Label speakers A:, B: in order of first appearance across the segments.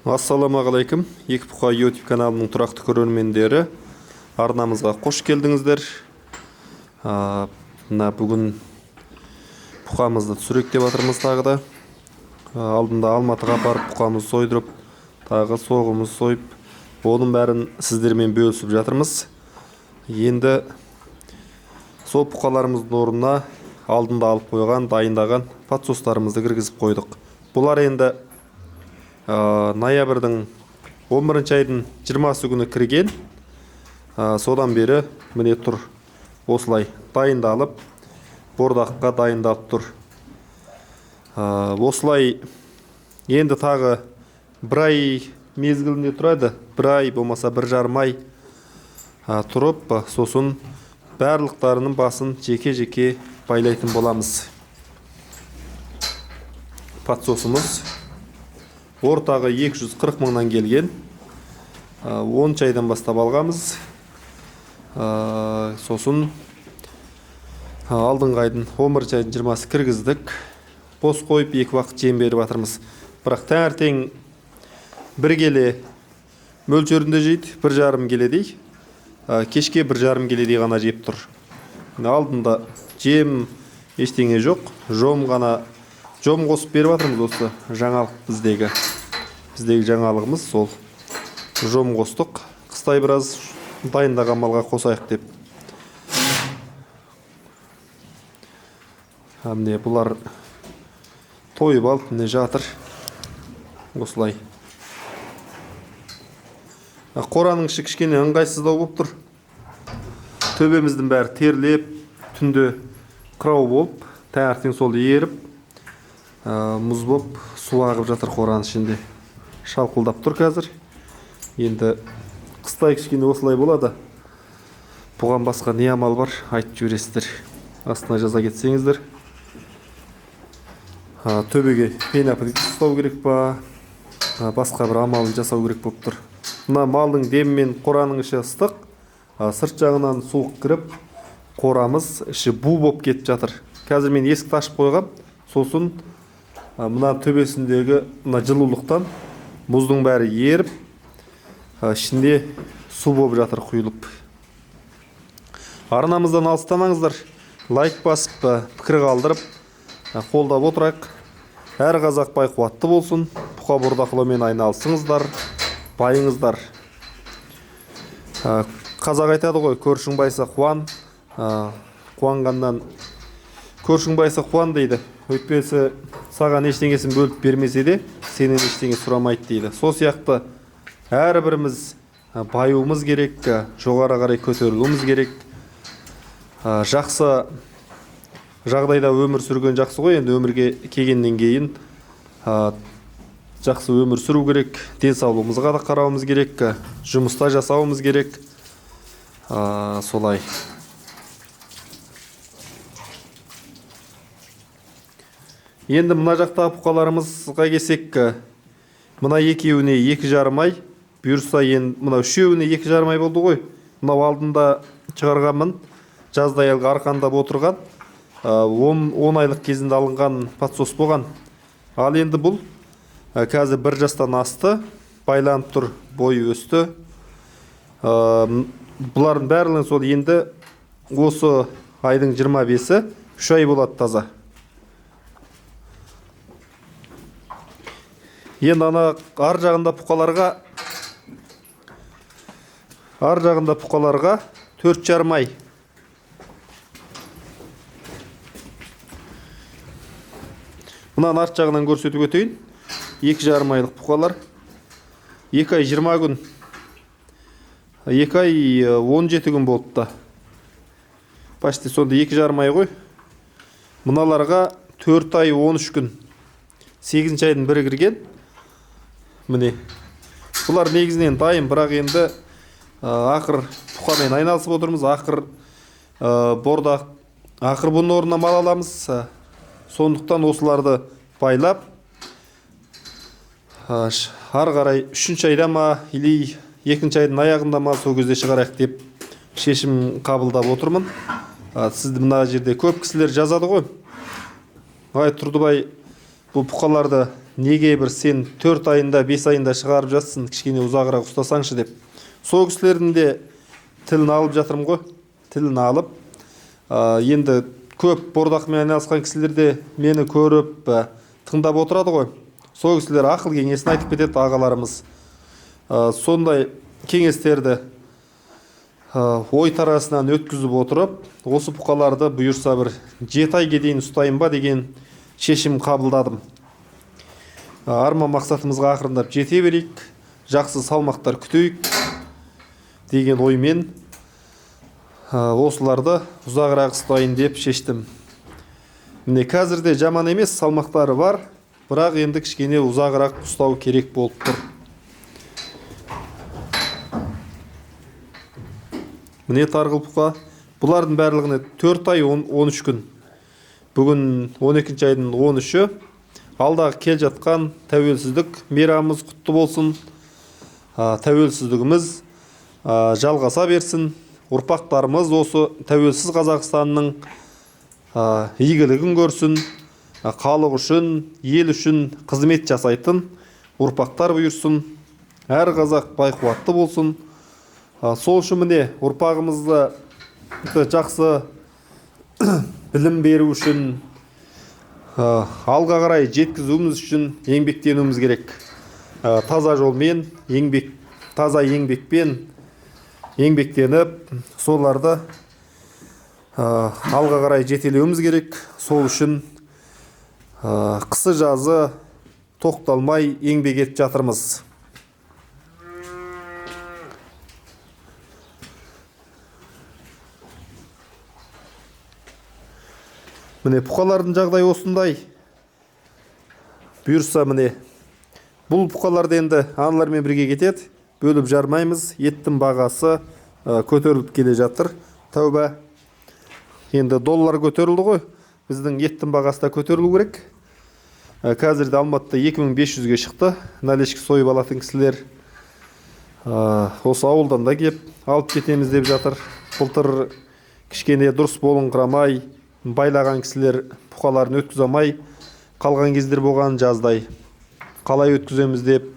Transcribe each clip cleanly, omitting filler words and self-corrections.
A: Ассалаумағалейкум, Екі бұқа YouTube каналының тұрақты көрермендері, арнамызға қош келдіңіздер. Мына бүгін бұқамызды түсірейік деп жатырмыз тағы да. Алдында Алматыға апарып бұқамызды сойдырып, тағы соғымыз сойып, оның бәрін сіздермен бөлісіп жатырмыз. Енді сол бұқаларымыздың орнына алдында алып қойған, дайындаған подсостарымызды кіргізіп қойдық. Бұлар енді ноябрьдің 11 айдың 20 күні кірген. Содан бері міне тұр. Осылай дайындалып, бордаққа дайындалып тұр. Осылай енді тағы бір ай мезгілінде тұрады. Бір ай болмаса 1,5 ай тұрып, сосын барлықтарының басын жеке-жеке байлайтын боламыз. Подсосымыз ортағы 240 мыңнан келген. 10 айдан бастап алғанбыз. Сосын алдыңғы айдың 11 айдың 20-сы кіргіздік. Бос қойып екі уақыт жем беріп жатырмыз. Бірақ таңертең 1 келе мөлшерінде жейді, 1,5 келедей. Кешке 1,5 келедей ғана жеп тұр. Алдында жем ештеңе жоқ, жом ғана, жом қосып беріп жатырмыз. Осы жаңалық біздегі. Біздегі жаңалығымыз сол. Жом қостық. Қыстай біраз дайындаған малға қосайық деп. Міне бұлар тойып алып міне жатыр. Осылай. Қораның іші кішкене ыңғайсыздау болып тұр. Төбеміздің бәрі терлеп, түнде қырау болып, таңертең сол еріп, мұз болып су ағып жатыр қораның ішінде. Шалқылдап тұр қазір. Енді қыстай кішкене осылай болады. Бұған басқа не амал бар, айтып жібересіздер. Астына жаза кетсеңіздер. Төбеге пеноплит ұстау керек па, басқа бір амалын жасау керек болып тұр. Мына малдың демімен қораның іші ыстық, сырт жағынан суық кіріп, қорамыз іші бу болып кетіп жатыр. Қазір мен есікті ашып қойғам, сосын мына төбесіндегі мына жылулықтан мұздың бәрі еріп, ішінде су болып жатыр құйылып. Арнамыздан алыстамаңыздар, лайк басып, пікір қалдырып, қолдап отырайық. Әр қазақ бай қуатты болсын, бұқа бордақылаумен айналысыңыздар, байыңыздар. Қазақ айтады ғой, көршің байса қуан, қуанғаннан көршің байса қуан дейді. Өйтпесе саған ештеңесін бөліп бермесе де сенен ештеңе сұрамайды дейді. Сол сияқты әрбіріміз баюымыз керек, жоғары қарай көтерілуіміз керек. Жақсы жағдайда өмір сүрген жақсы ғой. Енді өмірге келгеннен кейін жақсы өмір сүру керек, денсаулығымызға да қарауымыз керек, жұмыста жасауымыз керек. Солай. Енді мына жақтағы бұқаларымызға келсек, мына екеуіне 2,5 ай, бұйырса енді мына үшеуіне 2,5 ай болды ғой. Мынау алдында шығарғанмын, жаздай әлгі арқандап отырған, 10 айлық кезінде алынған подсос болған. Ал енді бұл қазір 1 жастан асты, байланып тұр, бойы өсті. Бұлардың барлығын сол енді осы айдың 25-і 3 ай болады таза. Енді ана ар жағында бұқаларға, ар жағында бұқаларға 4,5 ай. Мынаның арт жағынан көрсетіп өтейін. 2,5 айлық бұқалар. 2 ай 20 күн. 2 ай 17 күн болды да. Почти сонда 2,5 ай ғой. Мыналарға 4 ай 13 күн. 8 айдың бірі кірген. Міне. Бұлар негізінен дайын, бірақ енді ақыр бұқамен айналысып отырмыз. Ақыр бордақ, ақыр бұның орнына мал аламыз. Сондықтан осыларды байлап, ары қарай 3 айда ма, или 2 айдың аяғында ма, сол кезде шығарайық деп шешім қабылдап отырмын. Сізді мына жерде көп кісілер жазады ғой. Ай, Тұрдыбай, Бұл бұқаларды неге бір сен 4 айында, 5 айында шығарып жатсың, кішкене ұзағырақ ұстасаңшы деп. Сол кісілердің де тілін алып жатырмын ғой. Тілін алып, енді көп бордақымен айналысқан кісілер де мені көріп, тыңдап отырады ғой. Сол кісілер ақыл кеңесін айтып кетеді ағаларымыз. Сондай кеңестерді ой тарасынан өткізіп отырып, осы бұқаларды бұйырса бір 7 айға дейін ұстайын ба деген шешім қабылдадым. Арман мақсатымызға ақырындап жете берейік, жақсы салмақтар күтейік деген оймен осыларды ұзағырақ ұстайын деп шештім. Міне қазір де жаман емес салмақтары бар, бірақ енді кішкене ұзағырақ ұстау керек болып тұр. Міне тарғыл бұқа. Бұлардың барлығына 4 ай 13 күн. Бүгін 12 айдың 13-і. Алдағы кел жатқан тәуелсіздік мейрамымыз құтты болсын. Тәуелсіздігіміз жалғаса берсін. Ұрпақтарымыз осы тәуелсіз Қазақстанның игілігін көрсін. Халық үшін, ел үшін қызмет жасайтын ұрпақтар бұйырсын. Әр қазақ бай-қуатты болсын. Сол үшін міне ұрпағымызды жақсы білім беру үшін, алға қарай жеткізуіміз үшін еңбектенуіміз керек. Таза жолмен, таза еңбекпен еңбектеніп, соларды алға қарай жетелеуіміз керек. Сол үшін қысы жазы тоқталмай еңбек етіп жатырмыз. Міне бұқалардың жағдайы осындай. Бұйырса міне бұл бұқаларды енді аналармен бірге кетеді, бөліп жармаймыз. Еттің бағасы көтеріліп келе жатыр. Тәуба. Енді доллар көтерілді ғой. Біздің еттің бағасы да көтерілу керек. Қазір де Алматыда 2500-ге шықты. Наличка сойып алатын кісілер осы ауылдан да кеп алып кетеміз деп жатыр. Былтыр кішкене дұрыс болыңқырамай байлаған кісілер бұқаларын өткізе алмай қалған кездер болған жаздай. Қалай өткіземіз деп,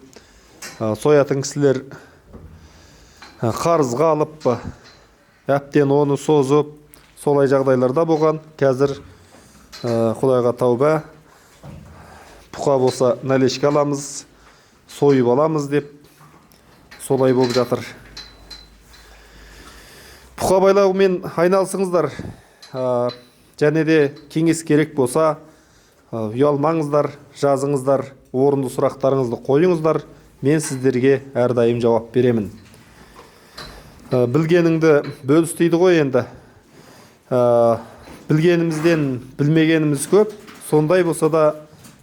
A: соятын кісілер қарызға алып, әбден оны созып, солай жағдайларда болған. Қазір Құдайға тәуба, бұқа болса наличка аламыз, сойып аламыз деп солай болып жатыр. Бұқа байлаумен айналысыңыздар. Және де кеңес керек болса, ұялмаңыздар, жазыңыздар, орынды сұрақтарыңызды қойыңыздар. Мен сіздерге әрдайым жауап беремін. Білгеніңді бөліс дейді ғой енді. Білгенімізден білмегеніміз көп. Сондай болса да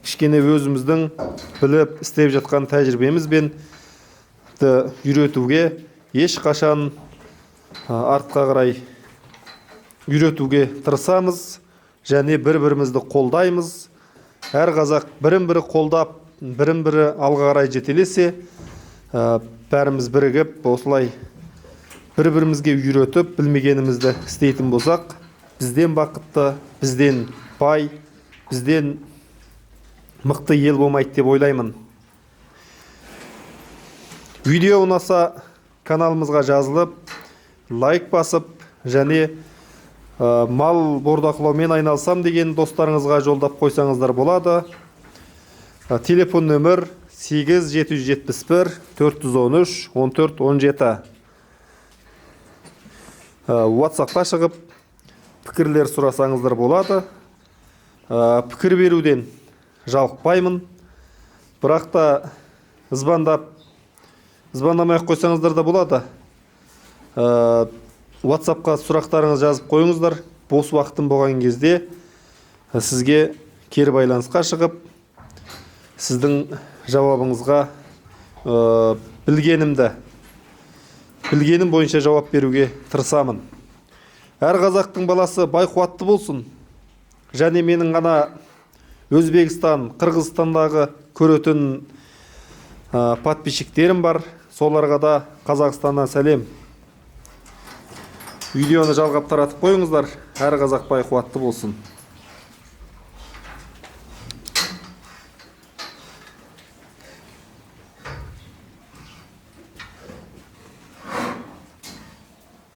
A: кішкене өзіміздің біліп істеп жатқан тәжірибемізбен үйретуге ешқашан артқа қарай үйретуге тырысамыз және бір-бірімізді қолдаймыз. Әр қазақ бірін-бірі қолдап, бірін-бірі алға қарай жетелесе, бәріміз бірігіп осылай бір-бірімізге үйретіп, білмегенімізді істейтін болсақ, бізден бақытты, бізден бай, бізден мықты ел болмайды деп ойлаймын. Видео ұнаса каналымызға жазылып, лайк басып және мал бордақылаумен айналсам деген достарыңызға жолдап қойсаңыздар болады. Телефон нөмір сегіз жеті жүз жетпіс бір төрт жүз он үш он төрт он жеті. WhatsAppқа шығып пікірлер сұрасаңыздар болады. Пікір беруден жалықпаймын. Бірақ та звондамай ақ қойсаңыздар да болады. WhatsAppқа сұрақтарыңызды жазып қойыңыздар. Бос уақытым болған кезде сізге кері байланысқа шығып, сіздің жауабыңызға білгенім бойынша жауап беруге тырысамын. Әр қазақтың баласы бай-қуатты болсын. Және менің ғана Өзбекстан, Қырғызстандағы көретін подписчиктерім бар. Соларға да Қазақстаннан сәлем. Видеоны жалғап таратып қойыңыздар. Әр қазақ бай-қуатты болсын.